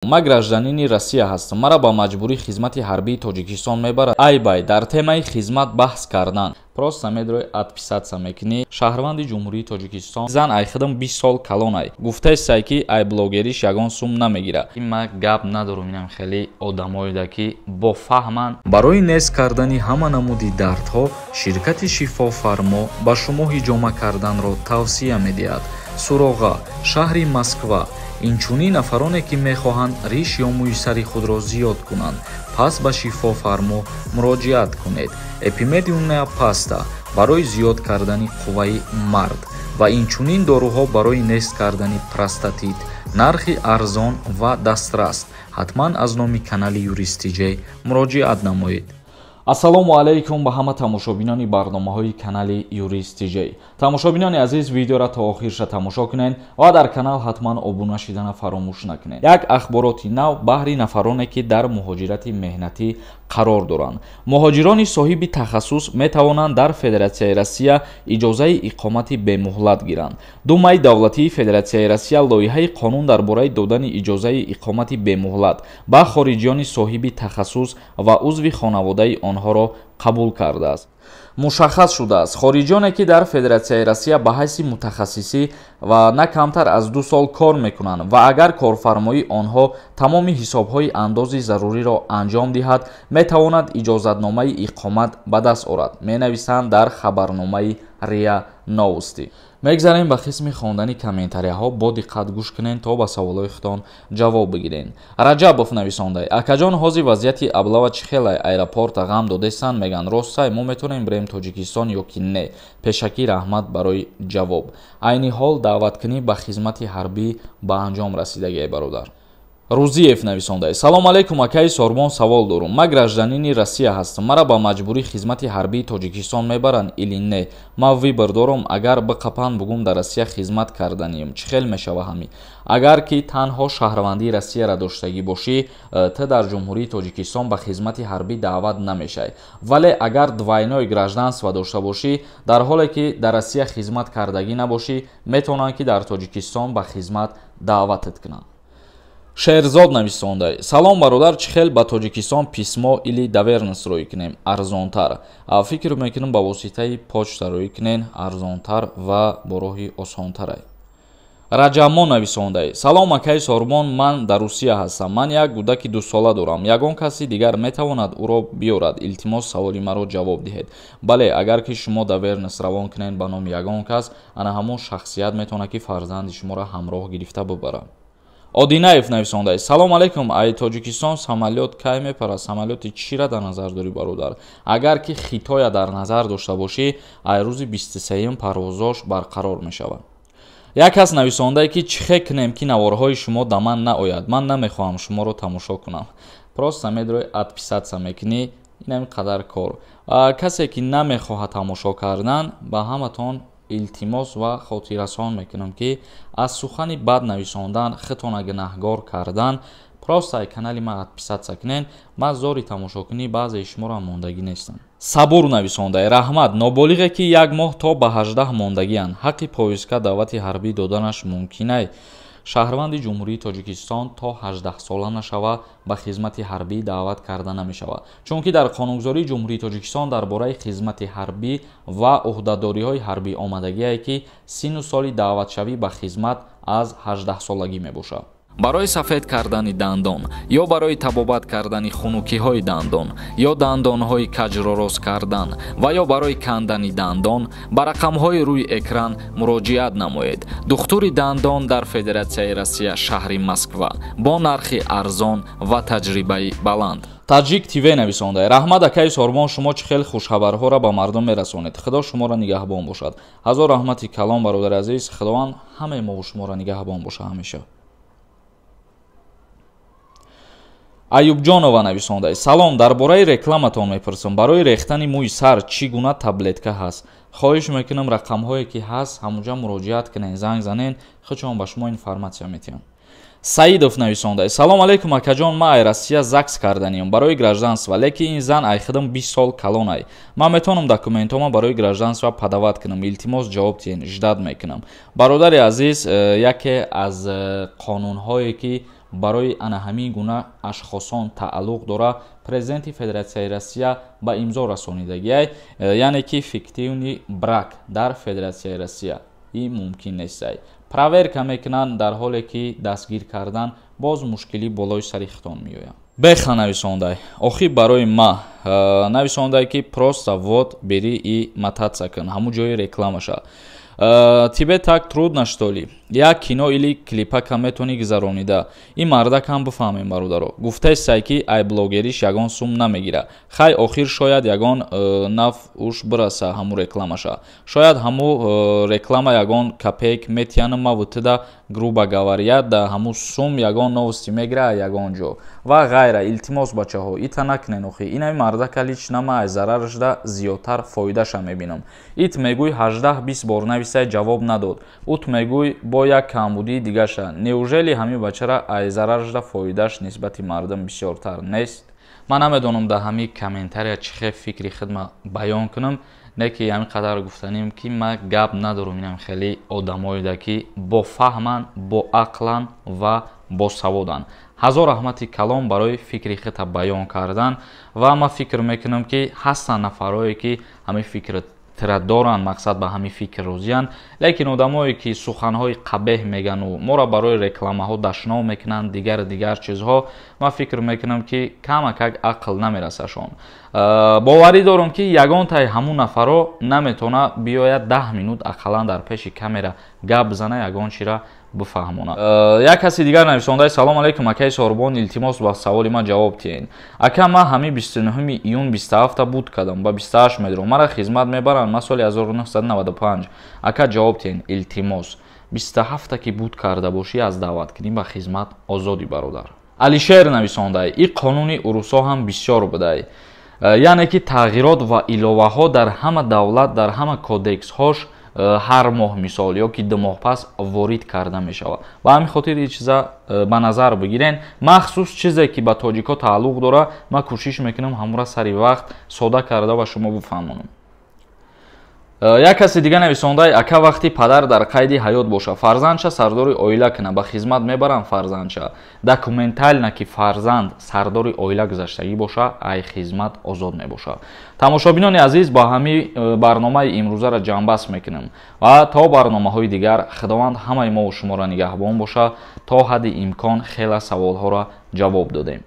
Ман гражданини Россия ҳастам. Маро ба маҷбурӣ хизмати ҳарбии Тоҷикистон мебарад. Айбай, дар темаи хизмат баҳс кардан. Просто медрои отписаться мекунӣ. Шаҳрванди Ҷумҳурии Тоҷикистон. Зан ай худам 20 сол калон ай. Гуфтаестай, ки ай блогериш ягон сум намегирад. Ман гап надорам, инам хеле одамоеда, ки бофаҳманд. Барои нест кардани ҳама намуди дардҳо ширкати Шифофармо ба шумо ҳиҷома карданро тавсия медиҳад. Суроға: шаҳри Москва. Инчунин нафароне, ки мехоҳанд риш ё мӯи сари худро зиёд кунанд, пас ба Шифофармо муроҷиат кунед. Эпимедиумная паста барои зиёд кардани қувваи мард ва инчунин доруҳо барои нест кардани простатит. Нархи арзон ва дастрас. Ҳатман аз номи канали Юрист Тиҷей муроҷиат намоед. Ассалому алайкум ба ҳама тамошобинони барномаҳои канали Юрист Тиҷей. Тамошобинони азиз, видеоро то охирша тамошо кунед ва дар канал ҳатман обуна шидана фаромӯш накунед. Як ахбороти нав баҳри нафароне, ки дар муҳоҷирати меҳнатӣ қарор доранд. Муҳоҷирони соҳиби тахассус метавонанд дар Федератсияи Россия иҷозаи иқомати бемуҳлат гиранд. Думаи давлатии Федератсияи Россия лоиҳаи қонун дар бораи додани иҷозаи иқомати бемуҳлат ба хориҷиёни соҳиби тахассус ва узви хонаводаи онҳоро қабул кардааст. Мушаххас шудааст, хориҷиёне, ки дар Федератсияи Россия ба ҳайси мутахассисӣ ва на камтар аз 2 сол кор мекунанд ва агар корфармоии онҳо тамоми ҳисобҳои андози заруриро анҷом диҳад, метавонад иҷозатномаи иқомат ба даст орад, менависанд дар хабарномаи РИА Новости. Мегзарем ба қисми хондани комментарияҳо. Бо диққат гӯш кунед, то ба саволҳои худтон ҷавоб бигиред. Раҷабов нависондай: акаҷон, ҳозир вазъияти облава чӣ хелай? Аэропорта ғам додестанд, меган. Ростай, мо метавонем бирем Тоҷикистон ё ки не? Пешакӣ раҳмат барои ҷавоб. Айни ҳол даъваткунӣ ба хизмати ҳарбӣ ба анҷом расидагиай, бародар. Рузиев нависондай: салом алейкум, акаи Сорбон, савол дорум. Ман гражданини Россия ҳастам. Маро ба маҷбурӣ хизмати ҳарбии Тоҷикистон мебаранд или не? Ман выбор дорам. Агар биқапанд, бугум дар Россия хизмат карданием, чӣ хел мешава ҳамин? Агар ки танҳо шаҳрвандии Россияро доштагӣ бошӣ, ту дар Ҷумҳурии Тоҷикистон ба хизмати ҳарбӣ даъват намешавӣ. Вале агар двойное гражданство дошта бошӣ, дар ҳоле ки дар Россия хизмат кардагӣ набошӣ, метавонанд, ки дар Тоҷикистон ба хизмат даъватат кунанд. Шерзод нависондай: салом, бародар, чӣ хел ба Тоҷикистон письмо или доверенность рӯй кунем арзонтар? Фикр мекунам, ба воситаи почта рӯй кунен арзонтар ва бо роҳи осонтарай. Раҷабмон нависондай: салом, акаи Сорбон, ман дар Русия ҳастам. Ман як кӯдаки 2-сола дорам. Ягон каси дигар метавонад ӯро биёрад? Илтимос, саволи маро ҷавоб диҳед. Бале, агар ки шумо доверенность равон кунед ба номи ягон кас, ана ҳамон шахсият метавонад, ки фарзанди шуморо ҳамроҳ гирифта бибарад. Одинаев нависондай: салом алейкум, ай Тоҷикистон самолёт кай мепарад? Самолёти чира дар назар дорӣ, бародар? Агар ки Хитоя дар назар дошта бошӣ, ай рӯзи 23-юм парвозош барқарор мешавад. Як кас нависондае, ки чӣ хел кунем, ки наворҳои шумо да ман наояд? Ман намехоҳам шуморо тамошо кунам. Просто медрои отписаться мекунӣ, инам қадар кор. Касе, ки намехоҳад тамошо кардан, ба ҳаматон илтимос ва хотиррасон мекунам, ки аз сухани бад нависондан худтона гунаҳгор кардан, просто ай канали ман отписаться кунен. Ман зори тамошокунӣ баъзеи шуморо мондагӣ нестам. Сабур нависондай: раҳмат. Ноболиғе, ки як моҳ то ба 18 мондагианд, ҳаққи повестка даъвати ҳарбӣ доданаш мумкинай? Шаҳрванди Ҷумҳурии Тоҷикистон то 18-сола нашава, ба хизмати ҳарбӣ даъват карда намешавад, чунки дар қонунгузории Ҷумҳурии Тоҷикистон дар бораи хизмати ҳарбӣ ва ӯҳдадориҳои ҳарбӣ омадагие, ки синну соли даъватшавӣ ба хизмат аз 18-солагӣ мебошад. Барои сафед кардани дандон ё барои табобат кардани хунукиҳои дандон ё дандонҳои каҷро рост кардан ва ё барои кандани дандон ба рақамҳои рӯи экран муроҷиат намоед. Духтури дандон дар Федератсияи Россия, шаҳри Москва, бо нархи арзон ва таҷрибаи баланд. Таҷик ТВ нависондай: раҳмат, акаи Сорбон, шумо чӣ хел хушхабарҳоро ба мардум мерасонед. Худо шуморо нигаҳбон бошад. Ҳазор раҳмати калом, бародари азиз. Худованд ҳамаи мову шуморо нигаҳбон бошад ҳамеша. Аюбҷонова нависондай: салом, дар бораи рекламатон мепурсам. Барои рехтани мӯи сар чӣ гуна таблетка ҳаст? Хоҳиш мекунам, рақамҳое ки ҳаст, ҳамонҷа муроҷиат кунед, занг занед, худшон ба шумо информатсия метиҳанд. Саидов нависондай: салом алейкум, акаҷон, ман ай Россия ЗАГС карданиям барои гражданство, лекин ин зан ай худам 20 сол калон ай. Ман метавонам документҳома барои гражданство подавать кунам? Илтимос, ҷавоб диҳен, ждать мекунам. Бародари азиз, яке аз қонунҳое, ки Барои ана ҳамин гуна ашхосон тааллуқ дора, президенти Федератсияи Россия ба имзо расонидагиай, яъне ки фиктивный брак дар Федератсияи Россия и мумкин нестай. Проверка мекунанд, дар ҳоле ки дастгир кардан боз мушкилӣ болои сари хитон меояд. Беха нависондай, охи барои ма нависондай, ки просто вот бери и мотаться кун, ҳамун ҷои рекламаша. Тебе так трудно, что ли? Як кино или клипака метавонӣ гузаронида. Ин мардакам бифаҳмем, бародаро, гуфтаистай, ки ай блогериш ягон сум намегира. Хай, охир шояд ягон наф уш бираса ҳамун рекламаша, шояд ҳамун реклама ягон копейк метиянам мавутида, грубо говоря, да ҳамун сум ягон новости мегира ягон ҷо ва ғайра. Илтимос, бачаҳо, ита накунен. Охи инами мардака лично ма аз зарарашда зиёдтар фоидаша мебинам. Ит мегӯй 18-20 бор нависай, ҷавоб надод. Ут мегӯй бо як камбудии дигаша. Неужели ҳамин бачара аз зарарашда фоидааш нисбати мардум бисёртар нест? Ман намедонам, дар ҳамин комментария чӣ хел фикри худма баён кунам, не ки ҳамин қадар гуфтанем, ки ман гап надорам. Инам хеле одамоеда, ки бофаҳманд, боақланд ва босаводанд. Ҳазор раҳмати калом барои фикри худта баён кардан. Ва ман фикр мекунам, ки ҳастанд нафарое, ки ҳамин фикр тира доранд, мақсад, ба ҳамин фикр розиянд, лекин одамое, ки суханҳои қабеҳ мегану моро барои рекламаҳо дашнов мекунанд, дигар дигар чизҳо, ман фикр мекунам, ки камакак ақл намерасашон. Боварӣ дорам, ки ягонтаи ҳамун нафаро наметавона биёяд 10 минут ақаллан дар пеши камера гап бизана, ягон чира бифаҳмонад. Як каси дигар нависондаи: «Салом алейкум, акаи Сорбон, илтимос, ба саволи ман ҷавоб диҳед. Ака, ман ҳамин 29 июн 27 буд кардам, ба 28 медурам, мара хизмат мебаранд? Ман соли 1995. Ака, ҷавоб диҳед, илтимос». 27 ки буд карда бошӣ, аз даъваткунӣ ба хизмат озодӣ, бародар. Алишер нависондай: «И қонуни урусҳо ҳам бисёр будай, яъне ки тағйирот ва иловаҳо дар ҳама давлат, дар ҳама кодексҳош ҳар моҳ, мисол, ё ки 2 моҳ пас ворид карда мешавад. Ба ҳамин хотир ин чиза ба назар бигирен, махсус чизе ки ба тоҷикҳо тааллуқ дорад. Ман кӯшиш мекунам, ҳамура сари вақт сода карда ба шумо бифаҳмонам». Як каси дига нависондай: «Ака, вақти падар дар қайди ҳаёт боша, фарзандша сардори оила кунад, ба хизмат мебаранд фарзандша?» Документально ки фарзанд сардори оила гузаштагӣ боша, ай хизмат озод мебошад. Тамошобинони азиз, ба ҳамин барномаи имрӯзаро ҷамъбаст мекунем ва то барномаҳои дигар Худованд ҳамаи мову шуморо нигаҳбон боша. То ҳадди имкон хела саволҳоро ҷавоб додем.